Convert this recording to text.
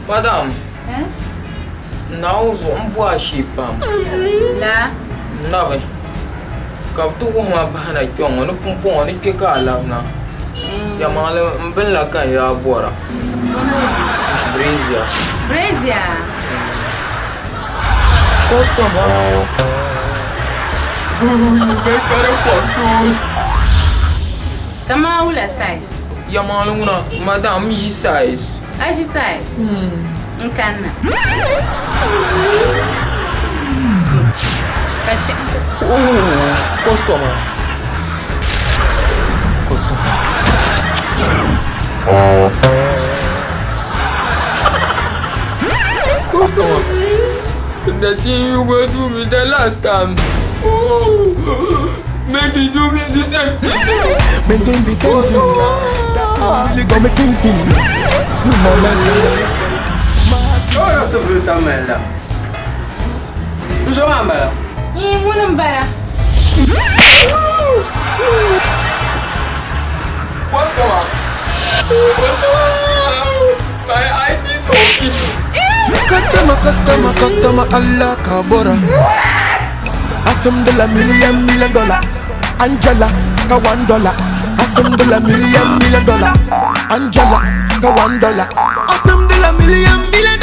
Madam, Naawuni zuɣu m bo a shee pam. La? Nabi, ka bɛ ti wuhi ma bahina kpe ŋɔ ni pumpɔŋɔ ni kpe ka a labina. Yɛlimaŋli m bini la ka n yaa bɔra. Brazia. Brazia? Customer. You get better confused. Kaman wula size? Yɛlimaŋli ŋuna, madam, m ʒi size. A ʒi size? N kanna. Ka shɛhi. Oh, customer. Customer. Customer. The thing you go do me the last time. Oh, make you do me the same thing. Maintain the same thing. That thing really got me thinking. You my man. Ora tu brutta merda. N so maa m-bala. Ii, ŋuni m-bala. Customer. Customer. My eyes is open. Customer, customer, customer, Allah kabora. Asamdala million, million dollar. Angela, ka $1. Asamdala million, million dollar. Angela, ka $1. Asamdala million, million.